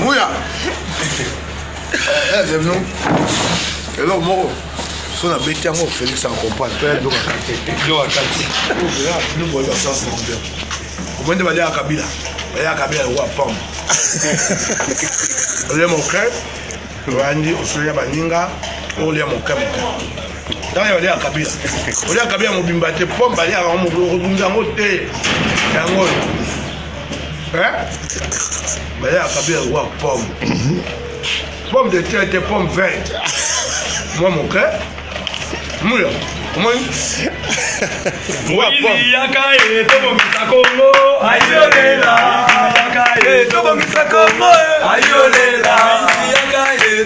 Muya. Eloko moko so nabeti yango Félix acomprendre mpe biloko akati omoi nde baliaka Kabila, baliaka Kabila lokola pomme. Olie moke, oyandi osolia baninga, olia moke moke. Ntango baliaka Kabila, oliaka Kabila mobimba te. Pomme baliaka yango, okobimisa yango te. Yango oyo baliaka Kabila lokola pomme, pomme de terre te, pomme verte, mwa moke. Muya, omoni? Moïse yaka ye tobongisa Kongo ayolela, yaka ye tobongisa Kongo ayolela, Moïse yaka ye.